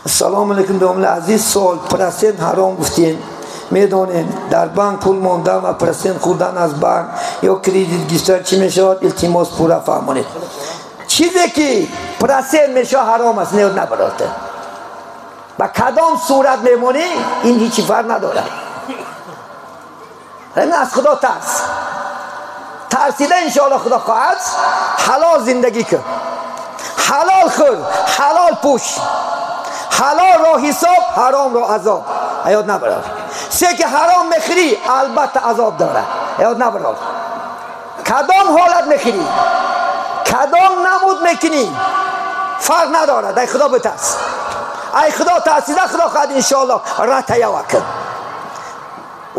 Ассалому алайкум домла азиз, суол: процент ҳаром гуфтем, медонем, дар банк пул мондан ва процент хӯрдан аз банк ё кредит гирифтан чӣ мешавад? Илтимос, пурра фаҳмонед. Чизе ки процент мешавад, ҳаром аст. Не, набарота, ба кадом сурат мемонӣ, ин ҳичи фарқ надорад. Аз худо тарс, тарсида иншоалло худо хоҳад, ҳалол зиндагӣ кун, ҳалол хӯр, ҳалол пӯш, ҳалол ро ҳисоб, ҳаром ро азоб. Ҳаёт набарор. Се ки ҳаром мехӯрӣ, албатта азоб дорад. Ҳаёт набарор. Кадом ҳолат мехӯрӣ, кадом намуд мекунӣ, фарқ надорад. Ай худо битарс, ай худо тарсида, худо хоҳад иншоалло ратаява кун.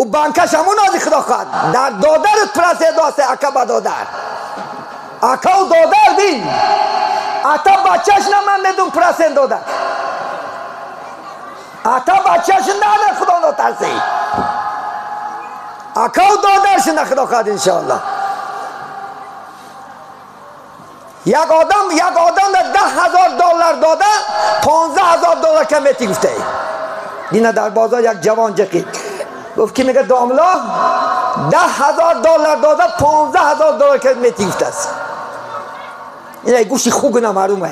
Ӯ банкаш ҳамун ози худо хоҳад дар додарат процент доста, ака ба додар, акау додар бин, ата бачаш на, ман медум процент додар, ата бачаш на, худо нотарсӣ, акау додарш на, худо хоҳад иншоалло. Як одам $10,000 дода, $15,000 кам мети гуфта. Дина дар бозор як ҷавон ҷақид, гуфт ки мега домла $10,000 дода, $15,000 кам мети гуфтааст. Ин гӯшти хуг намаълума.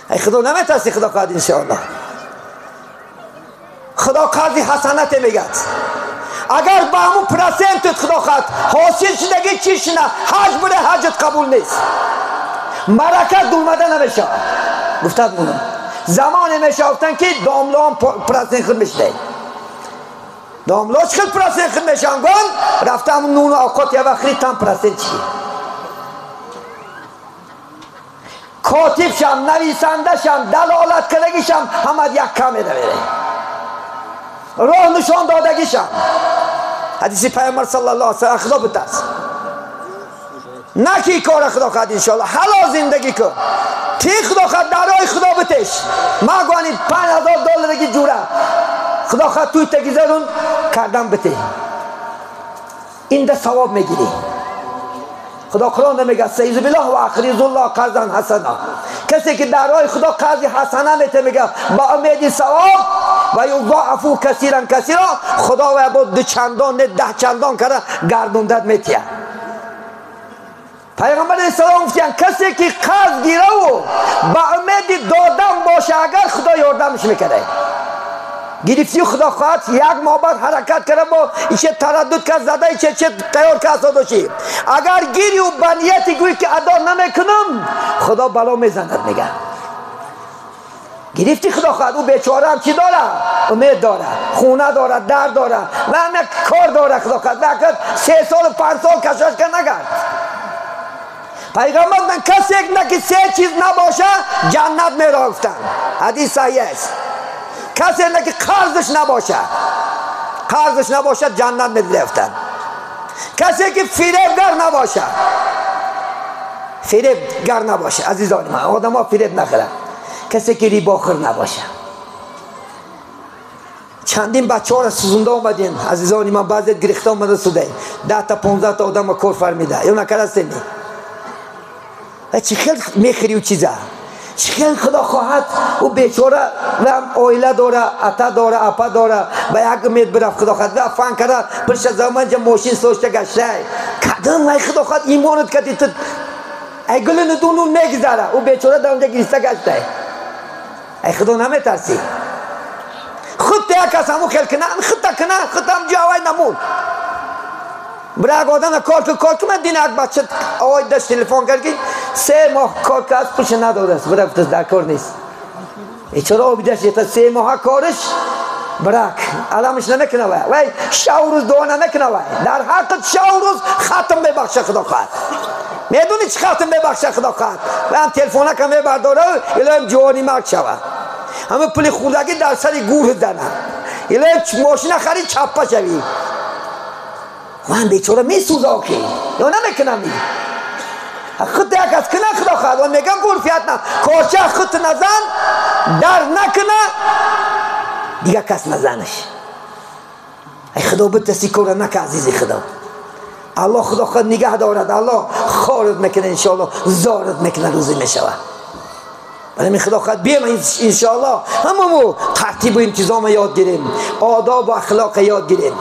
Ай худо наметарси, худо хоҳад иншоалло. Худо қарзи ҳасанате мегад. Агар ба ҳамун процентат худо хоҳад ҳосил шудагӣ чӣ шина, ҳаҷ буре, ҳаҷат қабул нест, баракат дурмада намешавад. Гуфтад мунам замоне мешавад, ки домлаон процент худ мешудай. Домло чӣ хел процент худ мешаванд? Гон рафта ҳамун нуну авқот я вақт хӯрид, там процент чӣ? Котибшам, нависандашам, далолат кардагишам ҳамад як камера мере, роҳ нишон додагишам. Ҳадиси пайғамбар саллаллоҳу алайҳи васаллам, худо битарс, наки кора худо хоҳад иншоалло, ҳалол зиндагӣ кун, ти худо хоҳад дар роҳи худо битеш. Магони $5,000 ҷура худо хоҳад туй тагизарун кардан бите, инда савоб мегирӣ. Худо Қуръон мегӯяд: саизу биллоҳ ва ақризуллоҳ қарзан ҳасана. Касе ки дар роҳи худо қарзи ҳасана мете, мегӯяд, ба умеди савоб, ва юзоафу касиран касира, худо ва бо ду чандон не, 10 чандон карда гардондад метиҳад. Пайғамбар алайҳиссалом гуфтиянд: касе ки қарз гираву ба умеди додан боша, агар худо ёрдамаш мекарда. Гирифтӣ, худо хоҳад, як моҳ баъд ҳаракат карда, бо ише тараддуд кард, зада ише че тайёр кард дошӣ. Агар гирию ба нияти гӯӣ ки адо намекунам, худо бало мезанад, мега. Гирифтӣ, худо хоҳад, ӯ бечора ҳам чӣ дора? Умед дора, хона дора, дар дора ва ҳам як кор дора, худо хоҳад. Ва агар 3 сол 5 сол кашаш кар нагард. Пайғамбар гуфтанд: касе на ки се чиз набоша, ҷаннат меро, гуфтанд. Ҳадис саҳиҳ аст. Касе на ки қарзаш набошад, қарзаш набошад, ҷаннат медирафтанд. Касе ки фиребгар набошад, фиребгар набошад, азизони ман, одамҳо фиреб нахӯранд. Касе ки рибохӯр набошад. Чандин бачаҳоро сӯзонда омадем, азизони ман, баъзет гирифта омада судаем, 10 та 15 та одамро кор фармида ё накардастем. Чӣ хел мехӯрӣ чиза? Чӣ хел худо хоҳад, ӯ бечора ва оила дора, ата дора, апа дора, ба як умед бирафт, худо хоҳад, ва фан карда пирша заманҷа мошин сошта гаштай. Кадом ай худо хоҳад имонат кади ту ай гулини дуну мегзара, ӯ бечора дар онҷа гириста гаштай. Ай худо наметарсӣ? Худ як кас ҳамун хел кина, худта кина, худ ҳам ҷо авай намуд. Бира як одам кор кун, кор кун, ман дина як бача овой дашт телефон кард ки 3 моҳ кор кард, пулша надодааст. Бира гуфтааст, дар кор нест. Чаро обидаш ета 3 моҳа кориш брак аламаш намекуна, вай вай шаву рӯз дуо намекуна, вай дар ҳаққат шаву рӯз хатм мебахша, худо хоҳад. Медонӣ чӣ хатм мебахша, худо хоҳад? Вай ҳам телефонака мебардора, илоҳим ҷавони марг шава, ҳама пули хӯрдагӣ дар сари гӯр зана, илоҳим мошина харид, чаппа шавӣ. Ман бечора месӯза охи ё намекунам? Худ як аз кина, худо хоҳад, ва мегам гурфият на корча худ назан, дар накуна, дигар кас назанаш. Ай худо битаси, кора нака, азизи худо. Аллоҳ худо худ нигаҳ дорад, аллоҳ хорат мекунад иншоалло, зорат мекунад, рӯзӣ мешавад. Барои худо хоҳад бием, иншоаллоҳ, ҳамамо тартибу интизома ёд гирем, одобу ахлоқа ёд гирем.